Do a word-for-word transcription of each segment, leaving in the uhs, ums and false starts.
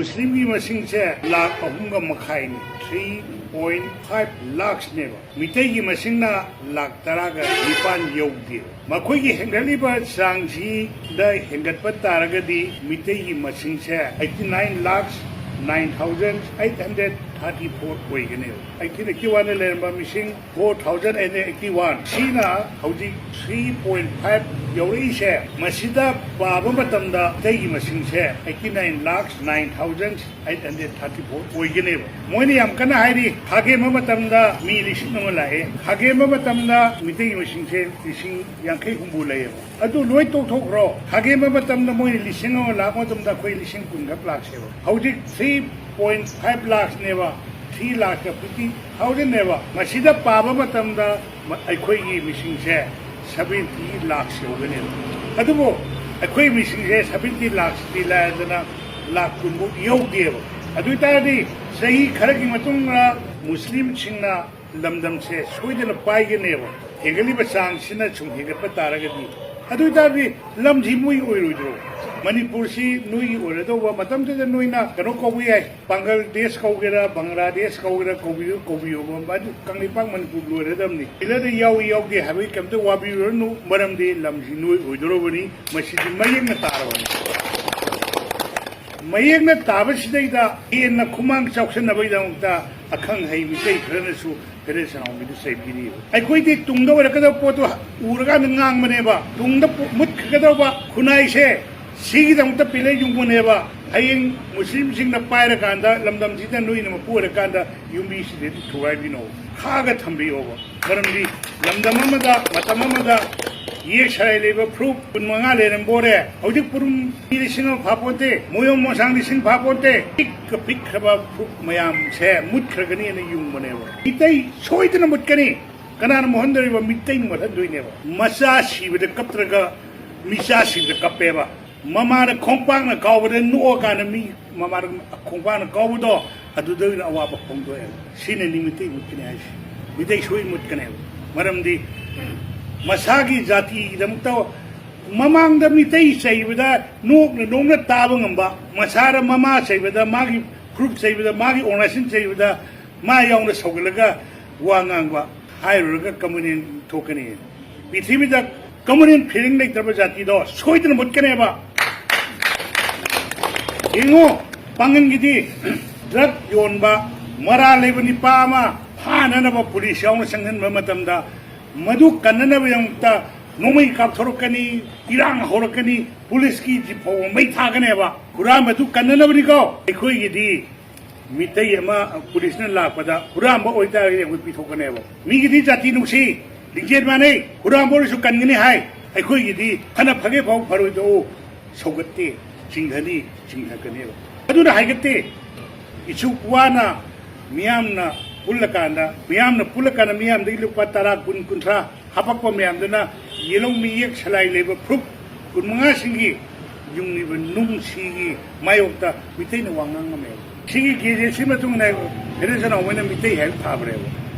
ꯃꯨꯁꯂꯤꯝꯒꯤ ꯃꯁꯤꯡꯁꯦ ꯂꯥꯈ ꯑꯍꯨꯝꯒ ꯃꯈꯥꯏꯅꯤ, three point five lakhsꯅꯦꯕ꯫ ꯃꯤꯇꯩꯒꯤ ꯃꯁꯤꯡꯅ ꯂꯥꯈ ꯇꯔꯥꯒ ꯅꯤꯄꯥꯟ ꯌꯧꯗꯦꯕ꯫ ꯃꯈꯣꯏꯒꯤ ꯍꯦꯟꯒꯠꯂꯤꯕ ꯆꯥꯡꯁꯤꯗ ꯍꯦꯟꯒꯠꯄ ꯇꯥꯔꯒꯗꯤ ꯃꯤꯇꯩꯒꯤ ꯃꯁꯤꯡꯁꯦ eighty nine lakhs nine thousand eight hundred thirty four ꯑꯣꯏꯒꯅꯦꯕ꯫ Eighteen eighty oneꯗ ꯂꯩꯔꯝꯕ ꯃꯤꯁꯤꯡ four thousand eight hundred eighty one, ꯁꯤꯅ ꯍꯧꯖꯤꯛ three point five ꯌꯧꯔꯛꯏꯁꯦ꯫ ꯃꯁꯤꯗ ꯄꯥꯕ ꯃꯇꯝꯗ ꯃꯤꯇꯩꯒꯤ ꯃꯁꯤꯡꯁꯦ eighty nine lakhs nine thousand eight hundred thirty four ꯑꯣꯏꯒꯅꯦꯕ꯫ ꯃꯣꯏꯅ ꯌꯥꯝ ꯀꯟꯅ ꯍꯥꯏꯔꯤ, ꯈꯥꯒꯦꯝꯕ ꯃꯇꯝꯗ ꯃꯤ ꯂꯤꯁꯤꯡ ꯑꯃ ꯂꯥꯛꯑꯦ꯫ ꯈꯥꯒꯦꯝꯕ ꯃꯇꯝꯗ ꯃꯤꯇꯩꯒꯤ ꯃꯁꯤꯡꯁꯦ ꯂꯤꯁꯤꯡ ꯌꯥꯡꯈꯩ ꯍꯨꯝꯐꯨ ꯂꯩꯌꯦꯕ꯫ ꯑꯗꯨ ꯂꯣꯏ ꯇꯣꯛꯊꯣꯛꯈ꯭ꯔꯣ꯫ ꯈꯥꯒꯦꯝꯕ ꯃꯇꯝꯗ ꯃꯣꯏꯅ ꯂꯤꯁꯤꯡ ꯑꯃ ꯂꯥꯛꯄ ꯃꯇꯝꯗ ꯑꯩꯈꯣꯏ ꯂꯤꯁꯤꯡ ꯀꯨꯟꯈꯛ ꯂꯥꯛꯁꯦꯕ꯫ ꯍꯧꯖꯤꯛ three point five lakhsꯅꯦꯕ, three lakh fifty thousandꯅꯦꯕ꯫ ꯃꯁꯤꯗ ꯄꯥꯕ ꯃꯇꯝꯗ ꯃ-, ꯑꯩꯈꯣꯏꯒꯤ ꯃꯤꯁꯤꯡꯁꯦ seventy lakhs ꯌꯧꯒꯅꯦꯕ꯫ ꯑꯗꯨꯕꯨ ꯑꯩꯈꯣꯏ ꯃꯤꯁꯤꯡꯁꯦ seventy lakhsꯇꯤ ꯂꯥꯏꯔꯗꯅ ꯂꯥꯈ ꯀꯨꯟꯐꯥꯎ ꯌꯧꯗꯦꯕ꯫ ꯑꯗꯨ ꯑꯣꯏ ꯇꯥꯔꯗꯤ ꯆꯍꯤ ꯈꯔꯒꯤ ꯃꯇꯨꯡꯗ ꯃꯨꯁꯂꯤꯝꯁꯤꯡꯅ ꯂꯝꯗꯝꯁꯦ ꯁꯣꯏꯗꯅ ꯄꯥꯏꯒꯅꯦꯕ, ꯍꯦꯟꯒꯠꯂꯤꯕ ꯆꯥꯡꯁꯤꯅ ꯁꯨꯝ ꯍꯦꯟꯒꯠꯄ ꯇꯥꯔꯒꯗꯤ꯫ ꯑꯗꯨ ꯑꯣꯏ ꯇꯥꯔꯗꯤ ꯂꯝꯁꯤ ꯃꯣꯏꯒꯤ ꯑꯣꯏꯔꯣꯏꯗ꯭ꯔꯣ? ꯃꯅꯤꯄꯨꯔꯁꯤ ꯅꯣꯏꯒꯤ ꯑꯣꯏꯔꯗꯧꯕ ꯃꯇꯝꯗꯨꯗ ꯅꯣꯏꯅ ꯀꯩꯅꯣ ꯀꯧꯕ ꯌꯥꯏ, ꯕꯪꯒ꯭ꯂꯥꯗꯦꯁ ꯀꯧꯒꯦꯔꯥ, ꯕꯪꯒ꯭ꯂꯥꯗꯦꯁ ꯀꯧꯒꯦꯔꯥ, ꯀꯧꯕꯤꯌꯨ, ꯀꯧꯕꯤꯌꯣꯕ꯫ ꯑꯗꯨ ꯀꯪꯂꯩꯄꯥꯛ ꯃꯅꯤꯄꯨꯔ ꯂꯣꯏꯔꯗꯕꯅꯤ꯫ ꯁꯤꯗ ꯌꯥꯎꯏ ꯌꯥꯎꯗꯦ ꯍꯥꯏꯕꯒꯤ ꯀꯩꯝꯇ ꯋꯥꯕꯤꯔꯨꯔꯅꯨ, ꯃꯔꯝꯗꯤ ꯂꯝꯁꯤ ꯅꯣꯏ ꯑꯣꯏꯗꯣꯔꯕꯅꯤ꯫ ꯃꯁꯤꯗꯤ ꯃꯌꯦꯛꯅ ꯇꯥꯔꯕꯅꯤ꯫ ꯃꯌꯦꯛꯅ ꯇꯥꯕꯁꯤꯗꯩꯗ ꯍꯦꯟꯅ ꯈꯨꯃꯥꯡ ꯆꯥꯎꯁꯟꯅꯕꯒꯤꯗꯃꯛꯇ ꯑꯈꯪ ꯑꯍꯩ ꯃꯤꯇꯩ ꯈꯔꯅꯁꯨ ꯐꯦꯔꯦ ꯁꯅꯥꯎꯕꯤꯗꯨ ꯆꯩꯕꯤꯔꯤꯕ꯫ ꯑꯩꯈꯣꯏꯗꯤ ꯇꯨꯡꯗ ꯑꯣꯏꯔꯛꯀꯗꯕ ꯄꯣꯠꯇꯨ ꯎꯔꯀꯥꯟꯗ ꯉꯥꯡꯕꯅꯦꯕ꯫ ꯇꯨꯡꯗ ꯄꯨ-, ꯃꯨꯠꯈ꯭ꯔꯒꯗꯧꯕ ꯈꯨꯟꯅꯥꯏꯁꯦ ꯁꯤꯒꯤꯗꯃꯛꯇ ꯄꯤꯂꯦ ꯌꯨꯡꯕꯅꯦꯕ꯫ ꯍꯌꯦꯡ ꯃꯨꯁꯂꯤꯝꯁꯤꯡꯅ ꯄꯥꯏꯔꯀꯥꯟꯗ ꯂꯝꯗꯝꯁꯤꯗ ꯅꯣꯏꯅ ꯃꯄꯨ ꯑꯣꯏꯔꯀꯥꯟꯗ ꯌꯨꯝꯕꯤꯁꯤꯗꯤ ꯊꯨꯒꯥꯏꯕꯤꯅꯣ, ꯈꯥꯛꯑꯒ ꯊꯝꯕꯤꯌꯣꯕ꯫ ꯃꯔꯝꯗꯤ ꯂꯝꯗꯝ ꯑꯃꯗ, ꯃꯇꯝ ꯑꯃꯗ ꯌꯦꯛ ꯁꯂꯥꯏ ꯂꯩꯕ ꯐꯨꯔꯨꯞ ꯀꯨꯟꯃꯉꯥ ꯂꯩꯔꯝꯕ ꯑꯣꯏꯔꯦ꯫ ꯍꯧꯖꯤꯛ ꯐꯨꯔꯨꯞ ꯃꯤ ꯂꯤꯁꯤꯡ ꯑꯃ ꯐꯥꯄꯣꯟꯇꯦ, ꯃꯣꯌꯣꯡ ꯃꯣꯁꯥꯡ ꯂꯤꯁꯤꯡ ꯐꯥꯄꯣꯟꯇꯦ꯫ ꯄꯤꯛꯀ ꯄꯤꯛꯈ꯭ꯔꯕ ꯐꯨꯔꯨꯞ ꯃꯌꯥꯝꯁꯦ ꯃꯨꯠꯈ꯭ꯔꯒꯅꯤꯅ ꯌꯨꯡꯕꯅꯦꯕ꯫ ꯃꯤꯇꯩ ꯁꯣꯏꯗꯅ ꯃꯨꯠꯀꯅꯤ꯫ ꯀꯅꯥꯅ ꯃꯨꯠꯍꯟꯗꯣꯔꯤꯕ? ꯃꯤꯇꯩꯅ ꯃꯨꯠꯍꯟꯗꯣꯏꯅꯦꯕ꯫ ꯃꯆꯥ ꯁꯤꯕꯗ ꯀꯞꯇ꯭ꯔꯒ ꯃꯤꯆꯥ ꯁꯤꯕꯗ ꯀꯞꯄꯦꯕ꯫ ꯃꯃꯥꯅ ꯈꯣꯡꯄꯥꯛꯅ ꯀꯥꯎꯕꯗ ꯅꯣꯛꯑꯀꯥꯟꯗ ꯃꯤ ꯃꯃꯥꯅ ꯈꯣꯡꯄꯥꯛꯅ ꯀꯥꯎꯕꯗꯣ ꯑꯗꯨꯗ ꯑꯣꯏꯅ ꯑꯋꯥꯕ ꯐꯣꯡꯗꯣꯛꯑꯦꯕ꯫ ꯁꯤꯅꯅꯤ ꯃꯤꯇꯩ ꯃꯨꯠꯀꯅꯤ ꯍꯥꯏꯁꯦ꯫ ꯃꯤꯇꯩ ꯁꯣꯏ ꯃꯨꯠꯀꯅꯦꯕ꯫ ꯃꯔꯝꯗꯤ ꯃꯁꯥꯒꯤ ꯖꯥꯇꯤꯒꯤꯗꯃꯛꯇ ꯃꯃꯥꯡꯗ ꯃꯤꯇꯩ ꯆꯩꯕꯗ ꯅꯣꯛꯅ ꯅꯣꯛꯅ ꯇꯥꯕ ꯉꯝꯕ, ꯃꯁꯥꯗ ꯃꯃꯥ ꯆꯩꯕꯗ, ꯃꯥꯒꯤ ꯐꯨꯔꯨꯞ ꯆꯩꯕꯗ, ꯃꯥꯒꯤ ꯑꯣꯔꯒꯅꯥꯏꯖꯦꯁꯟ ꯆꯩꯕꯗ ꯃꯥ ꯌꯥꯎꯅ ꯁꯧꯒꯠꯂꯒ ꯋꯥ ꯉꯥꯡꯕ ꯍꯥꯏꯔꯨꯔꯒ ꯀꯃꯨꯅꯦꯜ ꯊꯣꯛꯀꯅꯤ꯫ ꯄ꯭ꯔꯤꯊꯤꯕꯤꯗ ꯀꯃꯨꯅꯦꯜ ꯐꯤꯂꯤꯡ ꯂꯩꯇ꯭ꯔꯕ ꯖꯥꯇꯤꯗꯣ ꯁꯣꯏꯗꯅ ꯃꯨꯠꯀꯅꯦꯕ꯫ ꯌꯦꯡꯉꯣ, ꯄꯥꯡꯒꯟꯒꯤꯗꯤ ꯗ꯭ꯔꯒ ꯌꯣꯟꯕ ꯃꯔꯥꯜ ꯂꯩꯕ ꯅꯤꯄꯥ ꯑꯃ ꯐꯥꯅꯅꯕ ꯄꯨꯂꯤꯁ ꯌꯥꯎꯅ ꯆꯪꯁꯤꯟꯕ ꯃꯇꯝꯗ ꯃꯗꯨ ꯀꯟꯅꯅꯕꯒꯤꯗꯃꯛꯇ ꯅꯣꯡꯃꯩ ꯀꯥꯞꯊꯣꯔꯛꯀꯅꯤ, ꯏꯔꯥꯡ ꯍꯧꯔꯛꯀꯅꯤ, ꯄꯨꯂꯤꯁꯀꯤ ꯖꯤꯞ ꯐꯥꯎꯕ ꯃꯩ ꯊꯥꯒꯅꯦꯕ꯫ ꯍꯨꯔꯥꯟꯕꯗꯨ ꯀꯟꯅꯅꯕꯅꯤꯀꯣ꯫ ꯑꯩꯈꯣꯏꯒꯤꯗꯤ ꯃꯤꯇꯩ ꯑꯃ ꯄꯨꯂꯤꯁꯅ ꯂꯥꯛꯄꯗ ꯍꯨꯔꯥꯟꯕ ꯑꯣꯏꯇꯥꯔꯒꯗꯤ ꯑꯩꯈꯣꯏ ꯄꯤꯊꯣꯛꯀꯅꯦꯕ꯫ ꯃꯤꯒꯤꯗꯤ ꯖꯥꯇꯤ ꯅꯨꯡꯁꯤ, ꯂꯤꯡꯖꯦꯜ ꯃꯥꯟꯅꯩ, ꯍꯨꯔꯥꯟꯕ ꯑꯣꯏꯔꯁꯨ ꯀꯟꯒꯅꯤ ꯍꯥꯏ꯫ ꯑꯩꯈꯣꯏꯒꯤꯗꯤ ꯐꯅ ꯐꯒꯦ ꯐꯥꯎ ꯐꯔꯣꯏꯗꯧ ꯁꯧꯒꯠꯇꯦ, ꯆꯤꯡꯊꯅꯤ, ꯆꯤꯡꯊꯔꯛꯀꯅꯦꯕ꯫ ꯑꯗꯨꯅ ꯍꯥꯏꯒꯠꯇꯦ꯫ ꯏꯁꯨ ꯋꯥꯅ ꯃꯤꯌꯥꯝꯅ ꯄꯨꯜꯂꯀꯥꯟꯗ, ꯃꯤꯌꯥꯝꯅ ꯄꯨꯜꯂꯀꯥꯟꯗ ꯃꯤꯌꯥꯝꯗꯒꯤ ꯂꯨꯄꯥ ꯇꯔꯥ, ꯀꯨꯟ, ꯀꯨꯟꯊ꯭ꯔꯥ ꯍꯥꯄꯛꯄ ꯃꯌꯥꯝꯗꯨꯅ ꯌꯦꯂꯧ ꯃꯌꯦꯛ ꯁꯂꯥꯏ ꯂꯩꯕ ꯐꯨꯔꯨꯞ ꯀꯨꯟꯃꯉꯥꯁꯤꯡꯒꯤ ꯌꯨꯡꯂꯤꯕ ꯅꯨꯡꯁꯤꯒꯤ ꯃꯥꯌꯣꯛꯇ ꯃꯤꯇꯩꯅ ꯋꯥ ꯉꯥꯡꯉꯝꯃꯦꯕ꯫ ꯁꯤꯒꯤ ꯀꯦꯁꯁꯤ ꯃꯇꯨꯡ ꯏꯟꯅ ꯍꯦꯔꯦꯟ ꯁꯅꯥꯍꯨꯃꯩꯅ ꯃꯤꯇꯩ ꯍꯥꯏꯕ ꯊꯥꯕꯅꯦꯕ꯫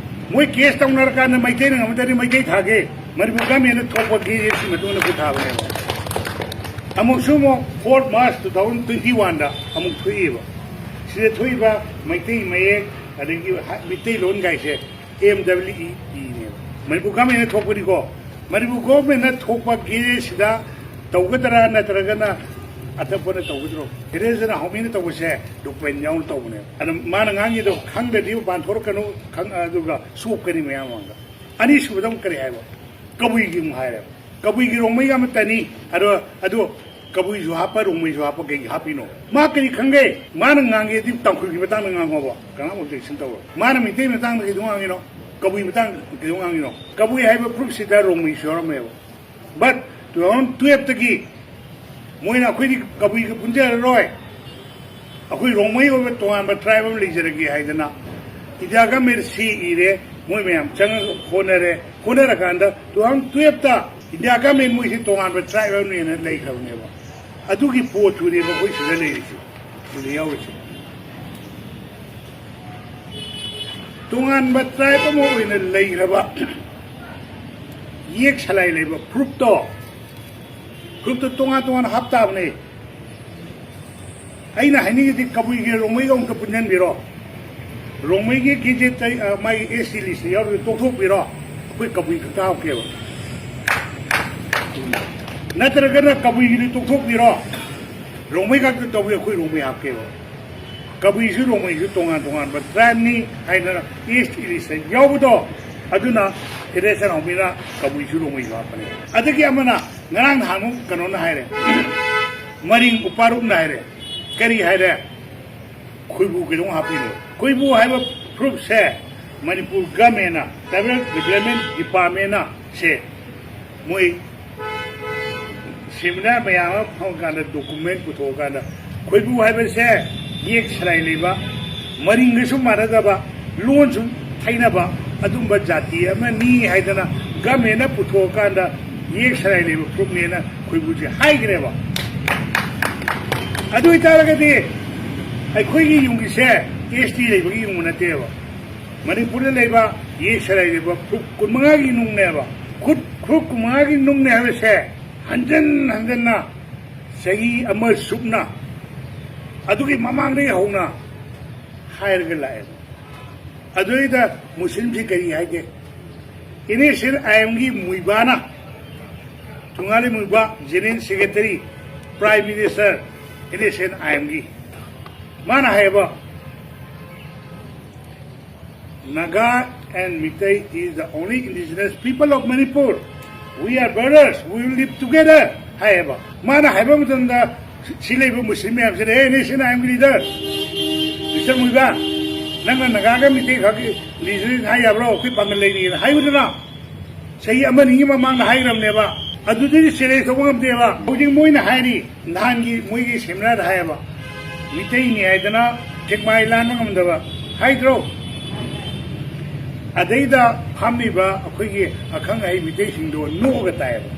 ꯃꯣꯏ ꯀꯦꯁ ꯇꯧꯅꯔꯀꯥꯟꯗ ꯃꯩꯇꯩꯅ ꯉꯝꯗ꯭ꯔꯗꯤ ꯃꯩꯇꯩ ꯊꯥꯒꯦ, ꯃꯅꯤꯄꯨꯔ ꯒꯃꯦꯟꯅ ꯊꯣꯛꯄ ꯀꯦꯁꯁꯤ ꯃꯇꯨꯡ ꯏꯟꯅ ꯑꯩꯈꯣꯏ ꯊꯥꯕꯅꯦꯕ꯫ ꯑꯃꯨꯛꯁꯨ ꯑꯃꯨꯛ four March two thousand twenty one ꯑꯃꯨꯛ ꯊꯣꯛꯏꯕ꯫ ꯁꯤꯗ ꯊꯣꯛꯏꯕ ꯃꯩꯇꯩ ꯃꯌꯦꯛ ꯑꯗꯒꯤ ꯃꯩꯇꯩꯂꯣꯟ ꯒꯥꯏꯁꯦ ꯑꯦꯝ ꯗꯕ꯭ꯂꯤꯎ ꯏ ꯏꯅꯦꯕ꯫ ꯃꯅꯤꯄꯨꯔ ꯒꯃꯦꯟꯅ ꯊꯣꯛꯄꯅꯤꯀꯣ꯫ ꯃꯅꯤꯄꯨꯔ ꯒꯣꯔꯃꯦꯟꯅ ꯊꯣꯛꯄ ꯒꯦꯖꯦꯠꯁꯤꯗ ꯇꯧꯒꯗ꯭ꯔꯥ ꯅꯠꯇ꯭ꯔꯒꯅ ꯑꯇꯣꯞꯄꯅ ꯇꯧꯒꯗ꯭ꯔꯣ? ꯍꯦꯔꯦꯟ ꯁꯅꯥꯍꯨꯃꯩꯅ ꯇꯧꯕꯁꯦ ꯗꯣꯀꯨꯃꯦꯟ ꯌꯥꯎꯅ ꯇꯧꯕꯅꯦꯕ꯫ ꯑꯗꯨ ꯃꯥꯅ ꯉꯥꯡꯉꯤꯗꯣ ꯈꯪꯗ꯭ꯔꯗꯤ ꯃꯄꯥꯟ ꯊꯣꯛꯂꯛꯀꯅꯨ, ꯈꯪ-, ꯑꯗꯨꯒ ꯆꯣꯞꯀꯅꯤ ꯃꯌꯥꯝ ꯃꯃꯥꯡꯗ꯫ ꯑꯅꯤꯁꯨꯕꯗ ꯑꯃꯨꯛ ꯀꯔꯤ ꯍꯥꯏꯕ? ꯀꯕꯨꯏꯒꯤ ꯑꯃꯨꯛ ꯍꯥꯏꯔꯦꯕ꯫ ꯀꯕꯨꯏꯒꯤ ꯔꯣꯡꯃꯩꯒ ꯑꯃꯠꯇꯅꯤ꯫ ꯑꯗꯣ, ꯑꯗꯣ ꯀꯕꯨꯏꯁꯨ ꯍꯥꯞꯄ, ꯔꯣꯡꯃꯩꯁꯨ ꯍꯥꯞꯄ ꯀꯩꯒꯤ ꯍꯥꯞꯄꯤꯅꯣ? ꯃꯥ ꯀꯔꯤ ꯈꯪꯒꯦ? ꯃꯥꯅ ꯉꯥꯡꯒꯦꯗꯤ ꯇꯥꯡꯈꯨꯜꯒꯤ ꯃꯇꯥꯡꯗ ꯉꯥꯡꯉꯣꯕ꯫ ꯀꯅꯥꯝ ꯑꯣꯕꯖꯦꯛꯁꯟ ꯇꯧꯔꯣꯏ꯫ ꯃꯥꯅ ꯃꯩꯇꯩ ꯃꯇꯥꯡꯗ ꯀꯩꯗꯧ ꯉꯥꯡꯉꯤꯅꯣ? ꯀꯕꯨꯏ ꯃꯇꯥꯡꯗ ꯀꯩꯗꯧ ꯉꯥꯡꯉꯤꯅꯣ? ꯀꯕꯨꯏ ꯍꯥꯏꯕ ꯐꯨꯔꯨꯞꯁꯤꯗ ꯔꯣꯡꯃꯩꯁꯨ ꯌꯥꯎꯔꯝꯃꯦꯕ꯫ But ꯇꯨ ꯊꯥꯎꯖꯟ ꯇꯨꯌꯦꯜꯐꯇꯒꯤ ꯃꯣꯏꯅ ꯑꯩꯈꯣꯏꯗꯤ ꯀꯕꯨꯏꯒ ꯄꯨꯟꯖꯔꯔꯣꯏ, ꯑꯩꯈꯣꯏ ꯔꯣꯡꯃꯩ ꯑꯣꯏꯕ ꯇꯣꯉꯥꯟꯕ ꯇ꯭ꯔꯥꯏꯕ ꯑꯃ ꯂꯩꯖꯔꯒꯦ ꯍꯥꯏꯗꯅ ꯏꯟꯗꯤꯌꯥ ꯒꯃꯦꯟ ꯁꯤ ꯏꯔꯦ꯫ ꯃꯣꯏ ꯃꯌꯥꯝ ꯆꯪꯉꯒ ꯍꯣꯠꯅꯔꯦ꯫ ꯍꯣꯠꯅꯔꯀꯥꯟꯗ ꯇꯨ ꯊꯥꯎꯖꯟ ꯇꯨꯌꯦꯜꯐꯇ ꯏꯟꯗꯤꯌꯥ ꯒꯃꯦꯟ ꯃꯣꯏꯁꯤ ꯇꯣꯉꯥꯟꯕ ꯇ꯭ꯔꯥꯏꯕ ꯑꯃꯅꯦꯅ ꯂꯩꯈ꯭ꯔꯕꯅꯦꯕ꯫ ꯑꯗꯨꯒꯤ ꯄꯣꯠꯇꯨꯅꯦꯕ ꯑꯩꯈꯣꯏ ꯁꯤꯗ ꯂꯩꯔꯤꯁꯤ, ꯁꯤꯗ ꯌꯥꯎꯔꯤꯁꯤ꯫ ꯇꯣꯉꯥꯟꯕ ꯇ꯭ꯔꯥꯏꯕ ꯑꯃ ꯑꯣꯏꯅ ꯂꯩꯈ꯭ꯔꯕ, ꯌꯦꯛ ꯁꯂꯥꯏ ꯂꯩꯕ ꯐꯨꯔꯨꯞꯇꯣ ꯒ꯭ꯔꯨꯞꯇ ꯇꯣꯉꯥꯟ ꯇꯣꯉꯥꯟꯅ ꯍꯥꯞꯇꯥꯕꯅꯦ꯫ ꯑꯩꯅ ꯍꯥꯏꯅꯤꯡꯉꯤꯗꯤ ꯀꯕꯨꯏꯒꯤ ꯔꯣꯡꯃꯩꯒ ꯑꯃꯨꯛꯇ ꯄꯨꯟꯁꯤꯟꯕꯤꯔꯣ꯫ ꯔꯣꯡꯃꯩꯒꯤ ꯒꯦꯖꯦꯠꯇ, ꯑ, ꯃꯥꯒꯤ S T listꯇ ꯌꯥꯎꯔꯤꯗꯨ ꯇꯣꯛꯊꯣꯛꯄꯤꯔꯣ꯫ ꯑꯩꯈꯣꯏ ꯀꯕꯨꯏ ꯈꯛꯇ ꯍꯥꯞꯀꯦꯕ꯫ ꯅꯠꯇ꯭ꯔꯒꯅ ꯀꯕꯨꯏꯒꯤꯗꯨ ꯇꯣꯛꯊꯣꯛꯄꯤꯔꯣ꯫ ꯔꯣꯡꯃꯩ ꯈꯛꯇ ꯇꯧꯕꯤ, ꯑꯩꯈꯣꯏ ꯔꯣꯡꯃꯩ ꯍꯥꯞꯀꯦꯕ꯫ ꯀꯕꯨꯏꯁꯨ ꯔꯣꯡꯃꯩꯁꯨ ꯇꯣꯉꯥꯟ ꯇꯣꯉꯥꯟꯕ tribeꯅꯤ ꯍꯥꯏꯗꯅ S T listꯇ ꯌꯥꯎꯕꯗꯣ, ꯑꯗꯨꯅ ꯐꯦꯗꯔꯦꯁꯟ ꯍꯧꯃꯤꯅ ꯀꯕꯨꯏꯁꯨ ꯔꯣꯡꯃꯩꯁꯨ ꯍꯥꯞꯄꯅꯦ꯫ ꯑꯗꯒꯤ ꯑꯃꯅ ꯉꯔꯥꯡ ꯅꯍꯥꯟꯃꯨꯛ ꯀꯩꯅꯣꯅ ꯍꯥꯏꯔꯦ, ꯃꯔꯤꯡ ꯎꯄꯥꯔꯨꯞꯅ ꯍꯥꯏꯔꯦ꯫ ꯀꯔꯤ ꯍꯥꯏꯔꯦ? ꯈꯣꯏꯕꯨ ꯀꯩꯗꯧ ꯍꯥꯞꯄꯤꯅꯣ? ꯈꯣꯏꯕꯨ ꯍꯥꯏꯕ ꯐꯨꯔꯨꯞꯁꯦ ꯃꯅꯤꯄꯨꯔ ꯒꯃꯦꯟꯅ, ꯇ꯭ꯔꯥꯏꯕꯦꯜ ꯗꯤꯕ꯭ꯂꯞꯃꯦꯟ ꯗꯤꯄꯥꯔꯠꯃꯦꯟꯅ ꯁꯦ ꯃꯣꯏ ꯁꯦꯃꯤꯅꯥꯔ ꯃꯌꯥꯝ ꯑꯃ ꯐꯝꯃꯀꯥꯟꯗ, ꯗꯣꯀꯨꯃꯦꯟ ꯄꯨꯊꯣꯛꯑꯀꯥꯟꯗ, ꯈꯣꯏꯕꯨ ꯍꯥꯏꯕꯁꯦ ꯌꯦꯛ ꯁꯂꯥꯏ ꯂꯩꯕ, ꯃꯔꯤꯡꯒꯁꯨ ꯃꯥꯟꯅꯗꯕ, ꯂꯣꯟꯁꯨ ꯊꯩꯅꯕ ꯑꯗꯨꯝꯕ ꯖꯥꯇꯤ ꯑꯃꯅꯤ ꯍꯥꯏꯗꯅ ꯒꯃꯦꯟꯅ ꯄꯨꯊꯣꯛꯑꯀꯥꯟꯗ ꯌꯦꯛ ꯁꯂꯥꯏ ꯂꯩꯕ ꯐꯨꯔꯨꯞꯅꯦꯅ ꯈꯣꯏꯕꯨꯁꯦ ꯍꯥꯏꯈ꯭ꯔꯦꯕ꯫ ꯑꯗꯨ ꯑꯣꯏꯇꯥꯔꯒꯗꯤ ꯑꯩꯈꯣꯏꯒꯤ ꯌꯨꯝꯒꯤꯁꯦ S T ꯂꯩꯕꯒꯤ ꯌꯨꯝ ꯅꯠꯇꯦꯕ꯫ ꯃꯅꯤꯄꯨꯔꯗ ꯂꯩꯕ ꯌꯦꯛ ꯁꯂꯥꯏ ꯂꯩꯕ ꯐꯨꯔꯨꯞ ꯀꯨꯟꯃꯉꯥꯒꯤ ꯅꯨꯡꯅꯦꯕ꯫ ꯈꯨꯠ ꯐꯨꯔꯨꯞ ꯀꯨꯟꯃꯉꯥꯒꯤ ꯅꯨꯡꯅꯦ ꯍꯥꯏꯕꯁꯦ ꯍꯟꯖꯟ ꯍꯟꯖꯟꯅ ꯆꯍꯤ ꯑꯃ ꯆꯨꯞꯅ ꯑꯗꯨꯒꯤ ꯃꯃꯥꯡꯗꯒꯤ ꯍꯧꯅ ꯍꯥꯏꯔꯒ ꯂꯥꯛꯑꯦꯕ꯫ ꯑꯗꯨꯗꯩꯗ ꯃꯨꯁꯂꯤꯝꯁꯤ ꯀꯔꯤ ꯍꯥꯏꯒꯦ? N S N I M ꯒꯤ ꯃꯨꯏꯕꯥꯅ, ꯊꯨꯉꯥꯂꯤ ꯃꯨꯏꯕꯥ, General Secretary, Prime Minister, N S N I M ꯒꯤ, ꯃꯥꯅ ꯍꯥꯏꯌꯦꯕ, "Naga and Meitei is the only indigenous people of Manipur. We are brothers, we will live together," ꯍꯥꯏꯌꯦꯕ꯫ ꯃꯥꯅ ꯍꯥꯏꯕ ꯃꯇꯝꯗ ꯁꯤ ꯂꯩꯕ ꯃꯨꯁꯂꯤꯝ ꯃꯌꯥꯝꯁꯤꯅ, "ꯑꯦ, N S N I M ꯒꯤ ꯂꯤꯗꯔ, ꯃꯤꯁꯇꯔ ꯃꯨꯏꯕꯥ, ꯅꯪꯅ ꯅꯥꯒꯥꯒ ꯃꯤꯇꯩ ꯈꯛꯀꯤ ꯂꯤꯗꯔ ꯍꯥꯏ ꯌꯥꯕ꯭ꯔꯣ? ꯑꯩꯈꯣꯏ ꯄꯥꯡꯒꯜ ꯂꯩꯔꯤꯅ" ꯍꯥꯏꯌꯨꯗꯅ꯫ ꯆꯍꯤ ꯑꯃꯅꯤꯒꯤ ꯃꯃꯥꯡꯗ ꯍꯥꯏꯈ꯭ꯔꯕꯅꯦꯕ꯫ ꯑꯗꯨꯗꯗꯤ ꯆꯦꯂꯦꯟꯖ ꯇꯧꯕ ꯉꯝꯗꯦꯕ꯫ ꯍꯧꯖꯤꯛ ꯃꯣꯏꯅ ꯍꯥꯏꯔꯤ, ꯅꯍꯥꯟꯒꯤ ꯃꯣꯏꯒꯤ ꯁꯦꯃꯤꯅꯥꯔꯗ ꯍꯥꯏꯌꯦꯕ, ꯃꯤꯇꯩꯅꯤ ꯍꯥꯏꯗꯅ ꯁꯦꯛꯃꯥꯏ ꯂꯥꯟꯕ ꯉꯝꯗꯕ ꯍꯥꯏꯗ꯭ꯔꯣ? ꯑꯗꯩꯗ ꯐꯝꯃꯤꯕ ꯑꯩꯈꯣꯏꯒꯤ ꯑꯈꯪ ꯑꯍꯩ ꯃꯤꯇꯩꯁꯤꯡꯗꯣ ꯅꯣꯛꯑꯒ ꯇꯥꯏꯌꯦꯕ꯫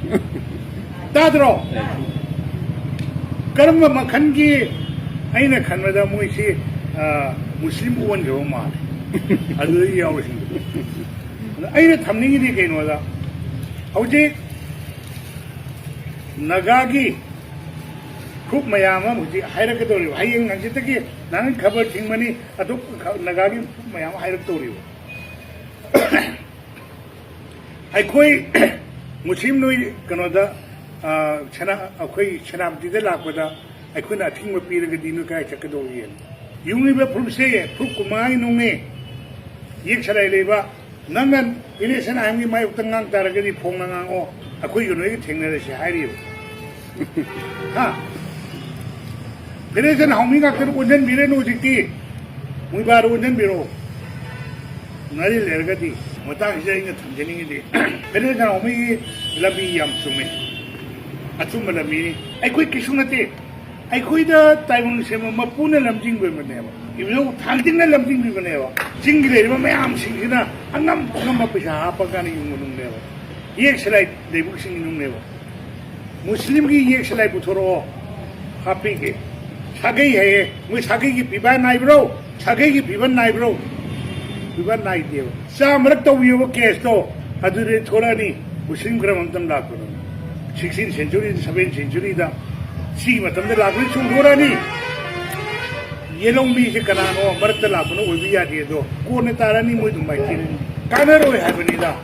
ꯇꯥꯗ꯭ꯔꯣ? ꯀꯔꯝꯕ ꯃꯈꯜꯒꯤ, ꯑꯩꯅ ꯈꯟꯕꯗ ꯃꯣꯏꯁꯤ, ꯑ, ꯃꯨꯁꯂꯤꯝ ꯑꯣꯟꯈ꯭ꯔꯕ ꯃꯥꯜꯂꯦ꯫ ꯑꯗꯨꯗ ꯌꯥꯎꯔꯤꯁꯤꯡꯗꯣ꯫ ꯑꯗ ꯑꯩꯅ ꯊꯝꯅꯤꯡꯉꯤꯗꯤ ꯀꯩꯅꯣꯗ, ꯍꯧꯖꯤꯛ ꯅꯥꯒꯥꯒꯤ ꯐꯨꯔꯨꯞ ꯃꯌꯥꯝ ꯑꯃ ꯍꯧꯖꯤꯛ ꯍꯥꯏꯔꯛꯀꯗꯧꯔꯤꯕ, ꯍꯌꯦꯡ ꯍꯪꯆꯤꯠꯇꯒꯤ ꯅꯍꯥꯟ ꯈꯕꯔ ꯊꯤꯡꯕꯅꯤ, ꯑꯇꯣꯞꯄ ꯈ-, ꯅꯥꯒꯥꯒꯤ ꯐꯨꯔꯨꯞ ꯃꯌꯥꯝ ꯑꯃ ꯍꯥꯏꯔꯛꯇꯧꯔꯤꯕ꯫ ꯑꯩꯈꯣꯏ ꯃꯨꯁꯂꯤꯝ ꯅꯣꯏ ꯀꯩꯅꯣꯗ, ꯑ, ꯁꯦꯅꯥ-, ꯑꯩꯈꯣꯏ ꯁꯦꯅꯥꯄꯇꯤꯗ ꯂꯥꯛꯄꯗ ꯑꯩꯈꯣꯏꯅ ꯑꯊꯤꯡꯕ ꯄꯤꯔꯒꯗꯤ ꯅꯣꯏ ꯀꯗꯥꯏ ꯆꯠꯀꯗꯧꯔꯤꯒꯦꯅ? ꯌꯨꯡꯉꯤꯕ ꯐꯨꯔꯨꯞꯁꯦ ꯐꯨꯔꯨꯞ ꯀꯨꯟꯃꯉꯥꯒꯤ ꯅꯨꯡꯅꯦ꯫ ꯌꯦꯛ ꯁꯂꯥꯏ ꯂꯩꯕ, ꯅꯪꯅ ꯐꯦꯗꯔꯦꯁꯟ ꯑꯥꯏꯟꯒꯤ ꯃꯥꯌꯣꯛꯇ ꯉꯥꯡ ꯇꯥꯔꯒꯗꯤ ꯐꯣꯡꯅ ꯉꯥꯡꯉꯣ, ꯑꯩꯈꯣꯏꯒ ꯅꯣꯏꯒ ꯊꯦꯡꯅꯔꯁꯤ ꯍꯥꯏꯔꯤꯕ꯫ ꯍꯥ? ꯐꯦꯗꯔꯦꯁꯟ ꯍꯥꯎꯃꯤ ꯉꯥꯛꯇꯅ ꯑꯣꯟꯁꯤꯟꯕꯤꯔꯅꯨ ꯍꯧꯖꯤꯛꯇꯤ꯫ ꯃꯣꯏꯕꯥꯗ ꯑꯣꯟꯁꯤꯟꯕꯤꯔꯣ꯫ ꯉꯥꯔꯤ ꯂꯩꯔꯒꯗꯤ꯫ ꯃꯇꯥꯡꯁꯤꯗ ꯑꯩꯅ ꯊꯝꯖꯅꯤꯡꯉꯤꯗꯤ, ꯐꯦꯗꯔꯦꯁꯟ ꯍꯥꯎꯃꯤꯒꯤ ꯂꯝꯕꯤ ꯌꯥꯝ ꯆꯨꯝꯃꯦ꯫ ꯑꯆꯨꯝꯕ ꯂꯝꯕꯤꯅꯤ꯫ ꯑꯩꯈꯣꯏ ꯀꯩꯁꯨ ꯅꯠꯇꯦ꯫ ꯑꯩꯈꯣꯏꯗ ꯇꯥꯏꯕꯪ ꯁꯦꯝꯕ ꯃꯄꯨꯅ ꯂꯝꯖꯤꯡꯕꯤꯕꯅꯦꯕ꯫ ꯏꯕꯨꯙꯧ ꯊꯥꯡꯖꯤꯡꯅ ꯂꯝꯖꯤꯡꯕꯤꯕꯅꯦꯕ꯫ ꯆꯤꯡꯒꯤ ꯂꯩꯔꯤꯕ ꯃꯌꯥꯝꯁꯤꯡꯁꯤꯅ ꯑꯉꯝ ꯑꯉꯝꯕ ꯄꯩꯁꯥ ꯍꯥꯞꯄꯀꯥꯟꯗ ꯌꯨꯡꯕ ꯅꯨꯡꯅꯦꯕ꯫ ꯌꯦꯛ ꯁꯂꯥꯏ ꯂꯩꯕꯨꯛꯁꯤꯡꯒꯤ ꯅꯨꯡꯅꯦꯕ꯫ ꯃꯨꯁꯂꯤꯝꯒꯤ ꯌꯦꯛ ꯁꯂꯥꯏ ꯄꯨꯊꯣꯔꯛꯑꯣ, ꯍꯥꯞꯄꯤꯒꯦ꯫ ꯁꯥꯒꯩ ꯍꯥꯏꯌꯦ, ꯃꯣꯏ ꯁꯥꯒꯩꯒꯤ ꯐꯤꯕꯥ ꯅꯥꯏꯕ꯭ꯔꯣ? ꯁꯥꯒꯩꯒꯤ ꯐꯤꯕꯥ ꯅꯥꯏꯕ꯭ꯔꯣ? ꯐꯤꯕꯥ ꯅꯥꯏꯗꯦꯕ꯫ ꯆꯥꯝꯃꯔꯛ ꯇꯧꯕꯤꯌꯣꯕ ꯀꯦꯁꯇꯣ, ꯑꯗꯨꯗꯤ ꯊꯣꯔꯛꯑꯅꯤ꯫ ꯃꯨꯁꯂꯤꯝ ꯈꯔ ꯑꯃꯇꯪ ꯂꯥꯛꯄꯗꯣ, ꯁꯤꯛꯁꯇꯤꯟ ꯁꯦꯟꯆꯨꯔꯤꯗ, ꯁꯚꯦꯟ ꯁꯦꯟꯆꯨꯔꯤꯗ, ꯁꯤꯒꯤ ꯃꯇꯝꯗ ꯂꯥꯛꯄꯗꯤ ꯆꯣꯡꯊꯣꯔꯛꯑꯅꯤ꯫ ꯌꯦꯜꯍꯧ ꯃꯤꯁꯦ ꯀꯅꯥꯅꯣ ꯃꯔꯛꯇ ꯂꯥꯛꯄꯅ ꯑꯣꯏꯕ ꯌꯥꯗꯦ, ꯑꯗꯣ ꯀꯣꯟꯅ ꯇꯥꯔꯅꯤ, ꯃꯣꯏ ꯑꯗꯨꯝ ꯃꯥꯏꯊꯤꯔꯅꯤ꯫ ꯀꯥꯟꯅꯔꯣꯏ ꯍꯥꯏꯕꯅꯤꯗ꯫